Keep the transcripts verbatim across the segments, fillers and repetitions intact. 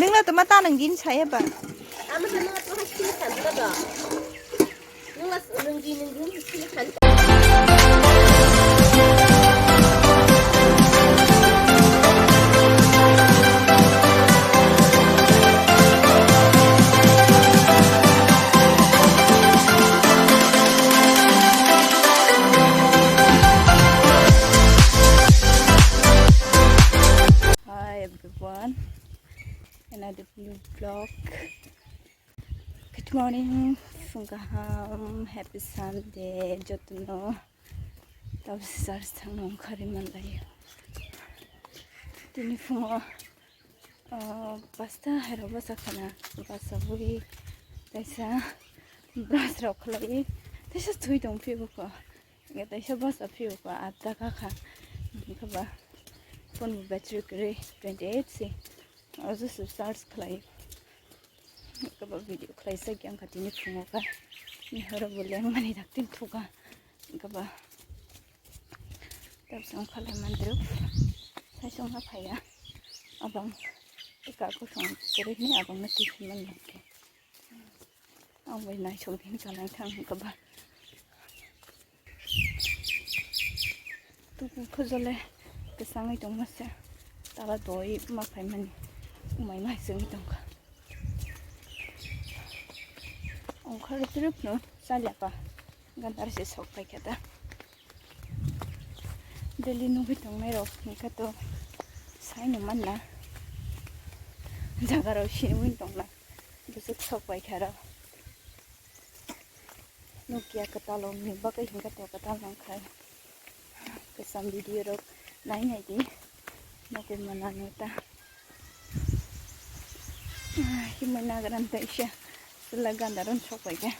Nungla tuma ta nung din saya ba. Ama sa nung tu hasil kan tu ba. Nung mas nung din nung din hasil kan. Hi everyone, another new vlog. Good morning, phung kaham, happy Sunday, jotono. Tabuk church thangna ongkhorwi manlai. Tini phungo, ah, pasta hairok bwsa khana, bwsa bui, taisa brush rok khlai, taisa thwi tong phiyokho. Hingke taisa bwsa phiyokho, atta kakha. Hingke ba phone battery kwrwi twenty eight se. Ojo se charge khlai. Hingke ba video khlai sa khe ang kha tini phungo kha. Ni horo bo lengmani dak tin thuka. Hingke ba tabsong khalai mandruk. Saisong ha phaiya. Abang eka kosong kwrwi ni abang no tiffin man lok khe. Ang bai naisok din kanai thang hingke ba. Tuku khojole kwchangwi tongma se. Tala doi ma phaimani. Umai mai chwngwi tongkha. Ongkhorwi trip no chaliya pa. Gandar se sok paikha ta. Daily nugwi tongnai rok hingkha to saino manna. Jaga rok sinwi tongna. Bwswk sok paikha rok. Nukya kwtal rokni bagwi hingkha to kwtal nangkha. Kwcham video rok nai nai di. Nugwi mano ta. Himwi nagra kaisa chwla ganda rok sok paikha.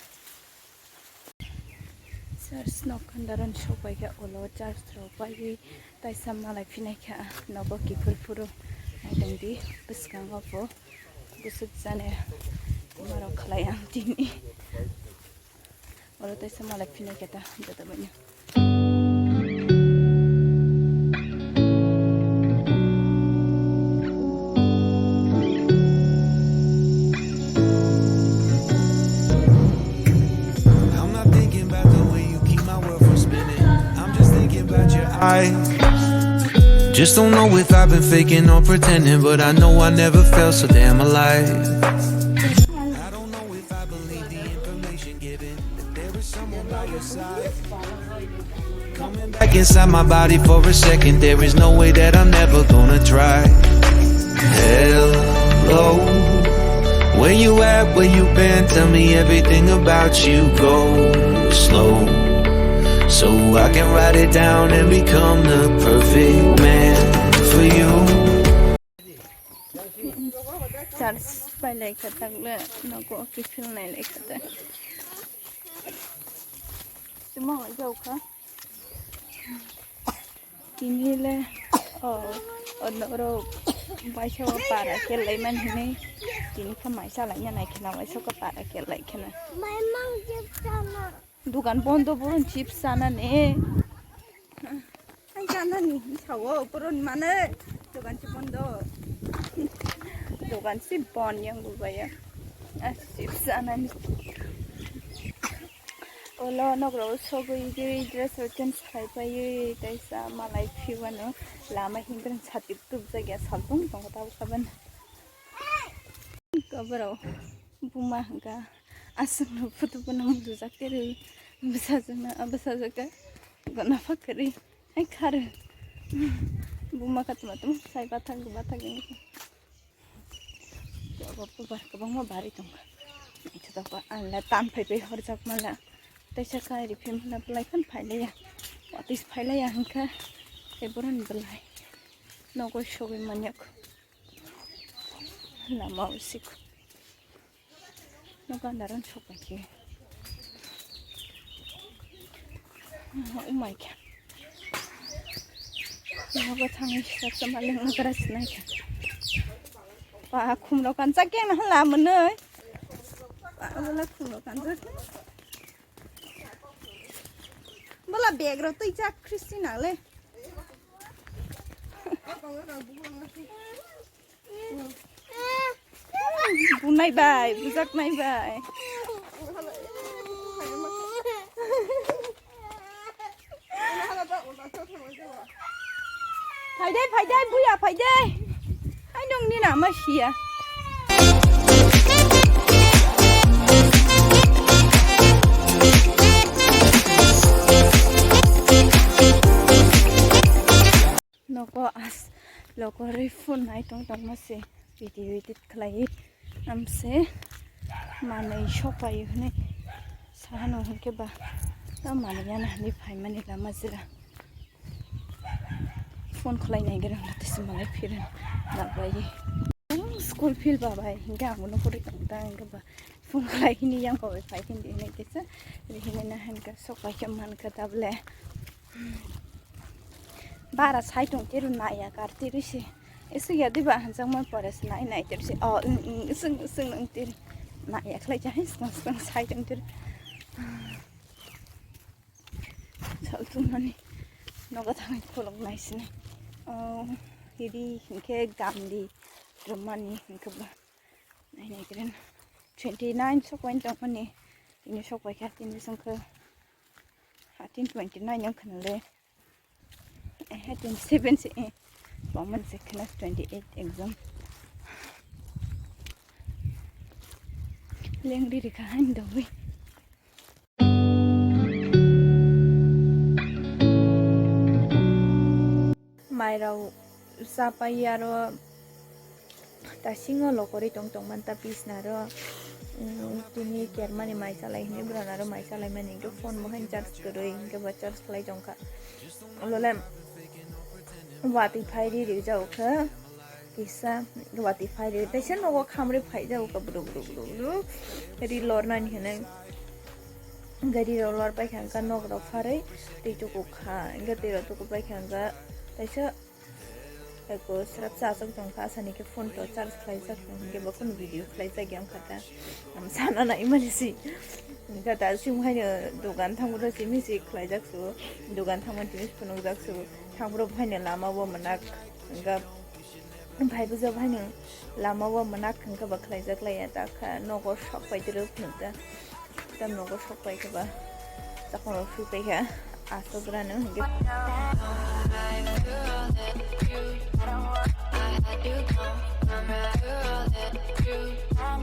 Church nok ganda rok sok paikha, ulo church rok paiwi taisa malai phinai kha. Nogo kiphil phuru naitong di bwskango bo bwswk jani tuma rok khlai ang tini. Oro tei sama lai phinai khe ta joto bai no. I'm not thinking about the way you keep my world from spinning. I'm just thinking about your eyes. Just don't know if I've been faking or pretending, but I know I never felt so damn alive. I don't know if I believe the information given that there is someone by your side. Coming back inside my body for a second, there is no way that I'm never gonna try. Hello, where you at, where you been? Tell me everything about you, go slow, so I can write it down and become the perfect man for you. Charge pai lai kha takle nogo kiphil nai lai kha ta. Chuma hoi jau kha. Tini le o o noro baisa o para ke lai man hini. Tini kha mai sa lai ya nai khna mai so ka para ke lai khna. Mai mang jep sana. Dukan bondo, boron chips sana ne. Ang sana ni sawo boron mane. Dukan si bondo. Dukan si bon yang gubaya. Ah, chips sana ni. Olo nokro sogwi gwi dress rok change khai paiwi taisa malai phiwano lama himprang sati tubjak ya saltung tongo tabuk saban. Koborok buma hwnkha aswkno photo bono mudujak terwi bwsajwkno bwsajwkhe gana phakarwi hai kharwi buma khatma tamo sai bathak bathak wngkha. Abo bubar kwbangma bari tongkha. Naithotok ba ang le tan phai phai horjak mala. Teisa kairi phim hwna belai khan phai laiya. Watwi phai laiya hwnkha tei boroni belai nogo sogwi manyakho. Lama usik. Nogo andaron sok pai khe. Umai khe. Nogo thangwi sasa maleng nokra sinai khe. Pa khumrok kansa khe na hala mwnwi. Pa wala khumrok kansa. Bala bag rok twi jak Christina le. Bye bye, bujak nai bye. Phaidai, phaidai, buya phaidai. Ai nung ni nama siya. Nogo as logo rwi phone nai tong tongma se video edit khlai amse manwi sok pai hwnwi sahano hwnkhe ba ta manwi yana hwnwi phaimani lama jila phone khlai nai gana tisi malai phirin nabai school field ba bai hwnkhe ang bono kwrwi tong ta hwnkhe ba phone khlai hini yang ba bai phai hini hwnwi tisa rihini na hwnkhe sok pai khe mankha tablet. Bara sai tong tiru naiya kar tiru se. Isuk ya diba hanjak man pore se nai nai tiru se. Oh, mm, mm, isuk, isuk nang tiru. Naiya khlai ja hai skang skang sai tong tiru. Sal tung mani. Nogo thangwi khulok nai sini. Oh, hidi hinkhe gamdi. Rumani hinkhe ba. Nai nai tiru. Twenty nine sok pai tong mani. Ini sok pai kha tini songkhe. Hatin twenty nine yang khna le. Eh, hatin seven se, eh. Bangman se khna twenty eight exam. Leng ri ri kha hain dogwi. Mairok chapai aro tasingo lokorwi tong tongmani ta bisnaro, mm, tini kermani mai chalai hinwi borok aro mai chalaimani hwnkhe phone bo haino charge kwrwi hwnkhe bo charge khlai tongkha. Lole watwi phai ri rijak kha kisa watwi phai ri taisa nogo khamrwi phaijak kha bru bru bru bru ri lornani hinwi. Gari rok lor paikha hwnkha nok rok pharwi twi tuku kha hwnkhe twi rok tuku paikha hwnkha taisa eko srapsa aswk tongkha asani khe phone to charge khlaijak hwnkhe bo kheno video khlaijak ya wngkha ta. Ang sana naimani si hwnkha ta sing haino dukan thangbo simi si khlaijak su dukan thangmani tini phunukjak su thangbo haino lama o mwnak hwnkha. Phai bujak haino lama o mwnak hwnkhe ba khlaijak laiya ta kha nogo sok pai tiro phunukjak. Tam nogo sok pai khe ba chakmano sui pai kha aswk rano hwnkhe.